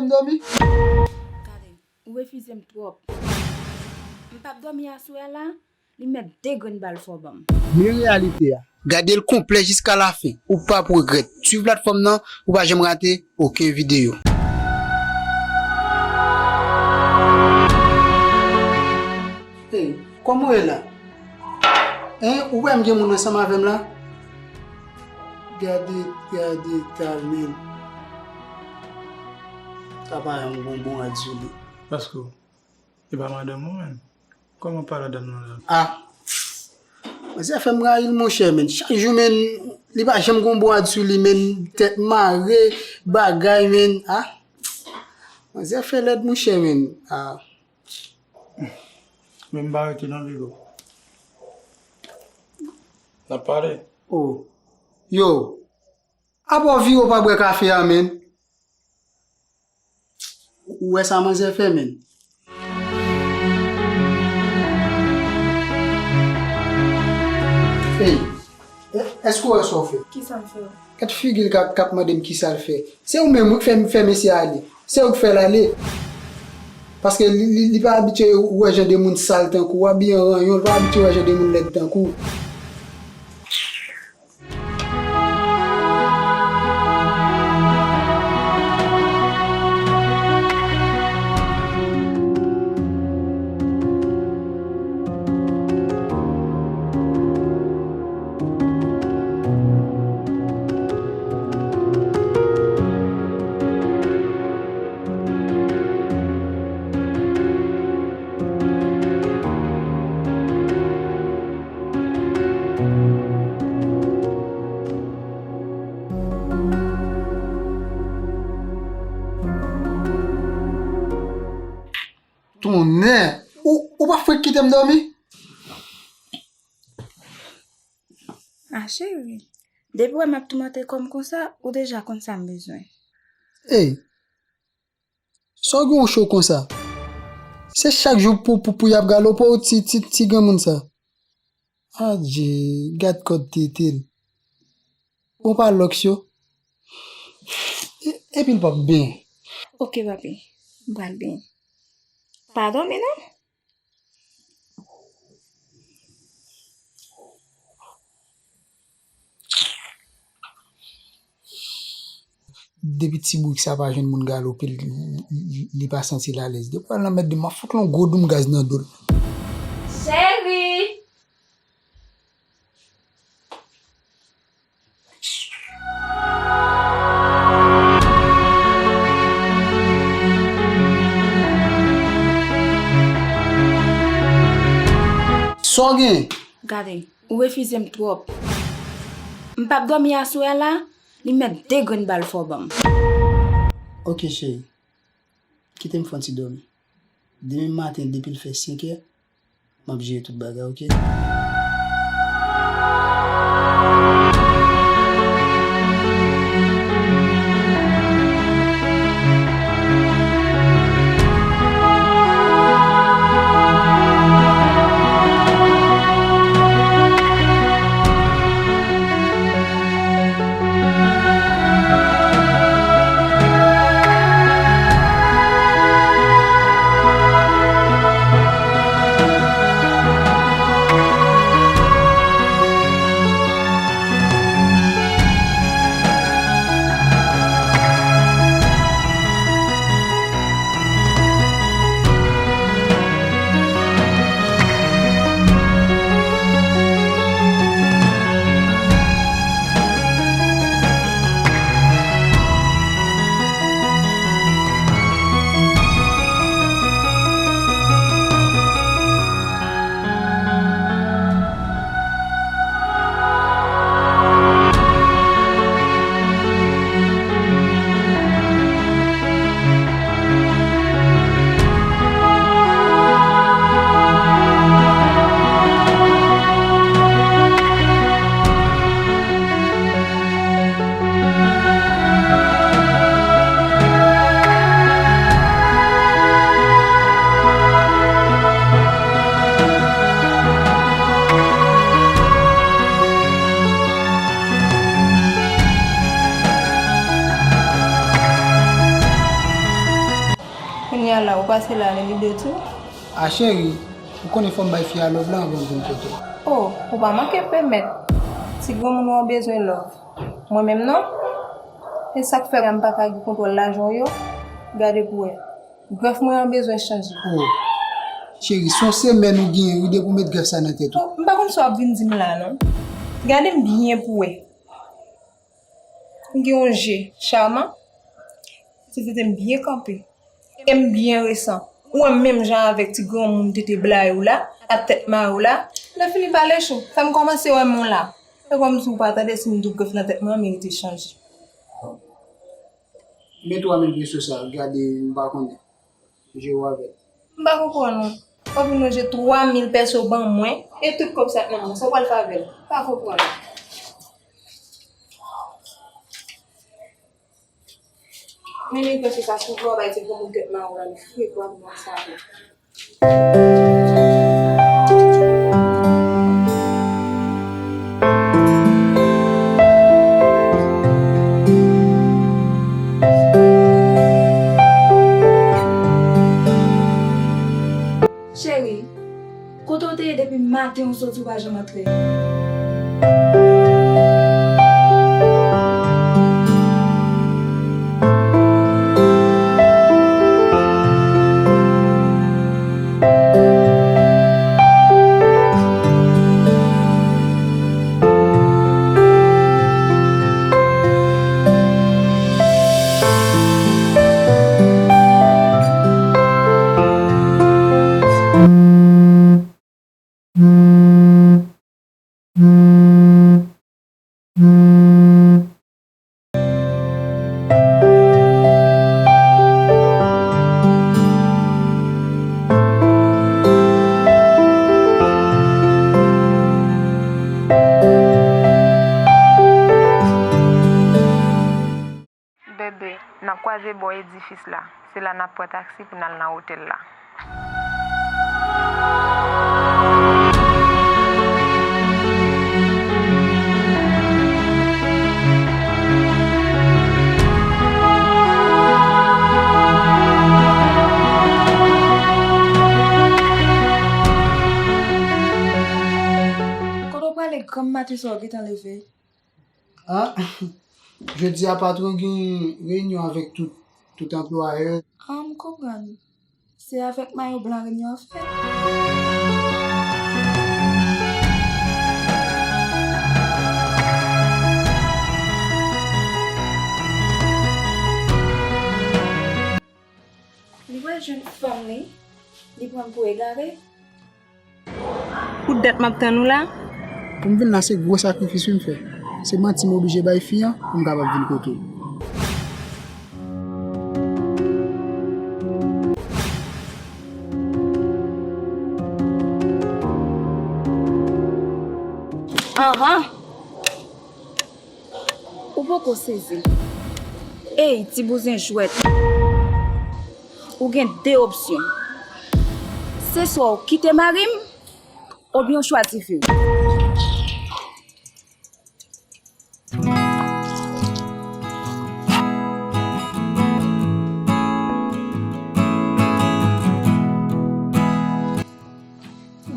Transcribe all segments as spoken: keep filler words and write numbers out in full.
m dòmi. Gade, ou refize m twòp. M p ap dòmi aswè a la, li mèt de grenn bal fò ban m. Men reyalite a. Gade l konplè jiska lafen. Ou p ap regrèt. Swiv platfòm nan pou w pa janm rate okenn videyo. Hey, kòman w ye la? Hein, ou wè m gen moun ansanm avè m la? Gade, gade, Carmen. Sa pa yon bonbon a di li. Paske, e pa madanm ou menm? Kòman pa madanm nan la? Ah. Manzè fè m rayi l, monchè, men. Chak jou, men, li pa janm gon bwad sou li, men. Tèt mare, bagay, men. Ah. Manzè fè lèd, monchè, men. Ah. Men m pa rete non, Vigo. N ap pale. Oh. Yo. Apa w vire w pa bwè kafe a, men? Ou wè sa manzè fè, men? Ey, e-, èske w wè sa w fè? Kisa m fè? Gad figi l k ap, k ap mande m kisa l fè. Se ou menm wi k fè, fè mesye a ale. Se ou k fè l ale. Paske li, li, li pa abitye wè jan de moun sal tankou w, abiye an ranyon, li pa abitye wè jan de moun lèd tankou w. Tonnè! Ou, ou pa fouti kite m dòmi? Ah, cheri, depi w wè m ap toumante kò m konsa, ou deja konn sa m bezwen. Ey! Sa w gen w cho konsa? Se chak jou pou, pou, pou y ap galope w ti, ti, ti granmoun sa. Adje, gad kòd tete l. Bon pa lòks yo. E, epi l p ap benyen. Oke, papi. M pral benyen. Pa dòmi non. Depi ti bourik sa pa jwenn moun galope, li, li, li, li pa santi l alèz. Depi w al nan mèt de m, m ap fout l yon gwo doum gaz nan do l. Cheri! Sa w gen? Gade, ou refize m twòp. M p ap dòmi aswè a la, li mèt de grenn bal fò ban m. Oke, cheri. Kite m fè yon ti dòmi. Demen maten, depi l fè senkè, m ap jere tout bagay, oke? Gade videyo tou. A cheri, ou konnen fò m bay fi a love la anvan m vin kote w. O, ou pa manke pèmèt. Ti granmoun ou an bezwen love. Mwen menm non. E sa k fè m pa ka gen kontwòl lajan w yo? Gade pou wè. Grèf mwen an bezwen chanje. O, cheri, se yon semèn ou genyen wi depi w met grèf sa nan tèt ou. O, m pa konn sa w ap vin di m la non. Gade m byen pou wè. M gen yon je chaman. Ti tete m byen kanpe. E m byen resan. Ou wè m menm jan avèk ti granmoun tete bla yo la, ak tèt mare w la. Lè fini pale cho, fè m kòmanse wè men w la. E kòmsi w pa tande si m di w grèf nan tèt mwen an merite chanje. Men twa mil peso sa, gade m pa konnen. Je w avè l. M pa konprann ou. W ap vin ranje twa mil peso ban mwen, e tout kòb sa k nan men w, sa w pral fè avè l? M pa konprann ou. Men mil peso sa, si w vle w bay ti granmoun tèt mare w la, li frekan pou w ap save. Cheri, kote w te ye depi maten ou soti ou pa janm antre? Bebe, n ap kwaze bò edifis la. Se la n ap pran taksi pou n al nan otèl la. Kote w prale granm maten sa w gentan leve? A, jodi a patwon gen reyinyon avèk tout, tout anplwayè. A, m konprann. Se avèk mayo blan reyinyon an fèt. Li pral jwenn fanm li, li pran m pou egare. Pou dat m ap tann ou la. Pou m vin la, se gwo sakrifis wi m fè. Se manti m oblije bay fi an pou m kapab vin kote w. Anhan. Ou poko sezi. Ey, ti bouzen jwèt. Ou gen de opsyon. Se swa w kite mari m, oubyen w chwazi vi w.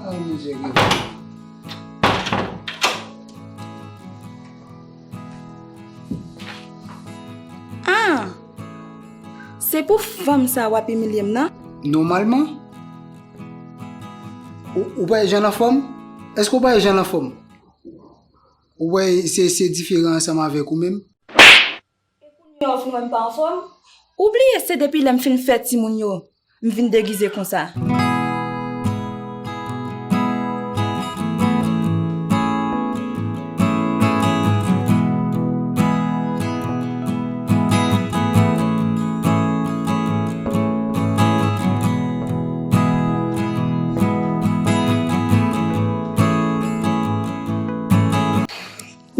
Ay, mizè, mizè. Ah! Se pou fanm sa w ap imilye m nan? Nòmalman, ou, ou pa wè jan l anfòm? Èske ou pa wè jan l anfòm? Ou wè se, se diferan ansanm avèk ou menm? E kounye a w fin wè m pa anfòm? Ou bliye se depi lè m fin fè timoun yo, m vin degize konsa.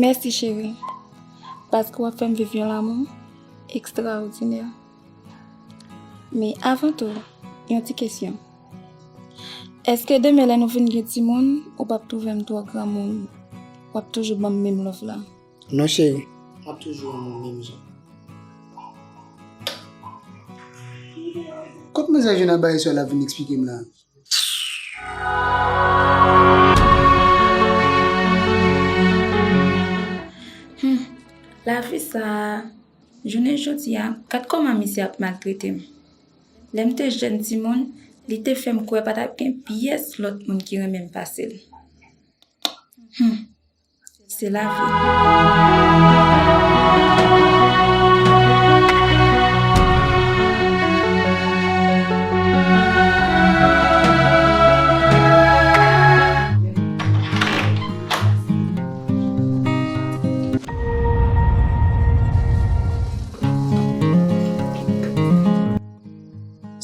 Mèsi, cheri, paske w ap fè m viv yon lanmou ekstraòdinè. Men avan tou, yon ti kesyon. Èske demen lè nou vin gen timoun, ou p ap twouve m twò granmoun, w ap toujou ban m menm love la? Non, cheri. M ap toujou renmen w menm jan. Kot manzè jwenn anba eswè l ap vin eksplike m la? Hmm, lavi sa a, jounen jodi a, gad kòman misye ap maltrete m. Lè m te jèn timoun, li te fè m kwè pa t ap gen pyès lòt moun ki renmen m pase l. Hmm. Se lavi.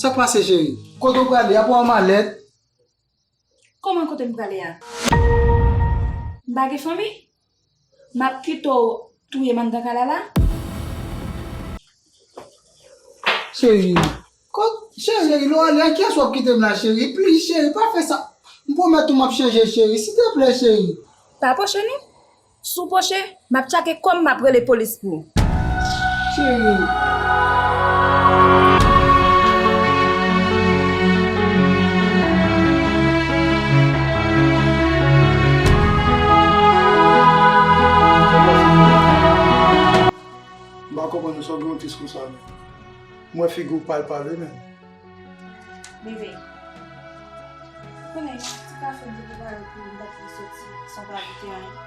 Sa k pase, cheri? Kote w prale? Apa w malèt? Kòman kote m prale a? M pa gen fanmi? M ap kite w touye m anndan kay la la? Cheri, kot, cheri, lè w ale, a kiyès w ap kite m la, cheri? Plis, cheri, pa fè sa. M pwomèt ou m ap chanje, cheri. Silteplè, cheri. Pa pwoche non. Si w pwoche, m ap tchake kò m, m ap rele polis pou ou. Cheri. M pa konprann ou, sa w gen yon tris konsa menm. M wè figi w pal pale menm. Bebe, ou konnen ti kafe m te prepare pou ou, m pa t vle soti san w pa goute anyen.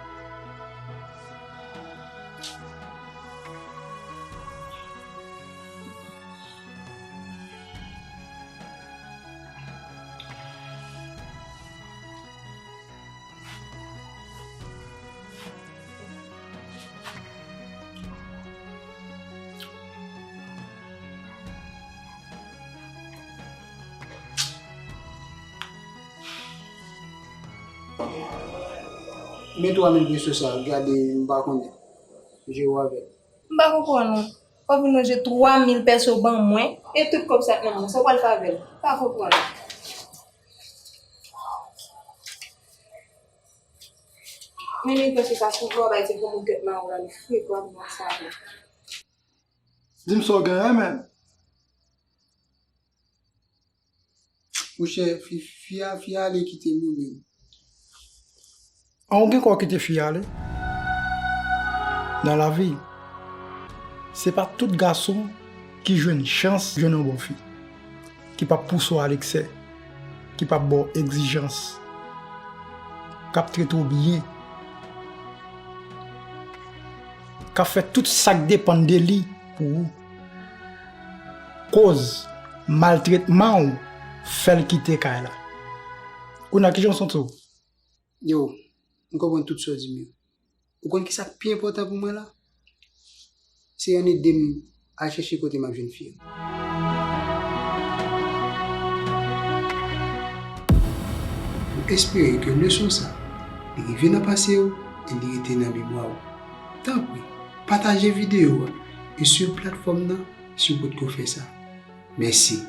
Men twa mil peso sa, gade, m pa konnen. Jere w avè l. M pa konprann ou. W ap vin ranje twa mil peso ban mwen, e tout kòb sa k nan men w, sa w pral fè avè l? M pa konprann. Men li pèse sa souvan, bay ti granmoun tèt mawon la, li frekan nan sa tou. Di m sa w genyen, men. Monchè, fi, fi a, fi a ale kite m wi menm. An, ou gen kò kite fi a ale? Nan lavi, se pa tout gason ki jwenn chans jwenn yon bon fi, ki p ap pouse w a leksè, ki p ap ba w egzijans, k ap trete w byen, k ap fè tout sa k depann de li pou ou. Koz maltretman w fè l kite kay la. Kounye a, kijan w santi w? Yo, m konprann tout sa w di m yo. Ou konn kisa k pi enpòtan pou mwen la? Se ann ede m al chèche kote m ap jwenn fi a. M espere ke leson sa li rive nan panse w e li rete nan memwa w. Tanpri, pataje videyo a e swiv platfòm nan si w potko fè sa. Mèsi.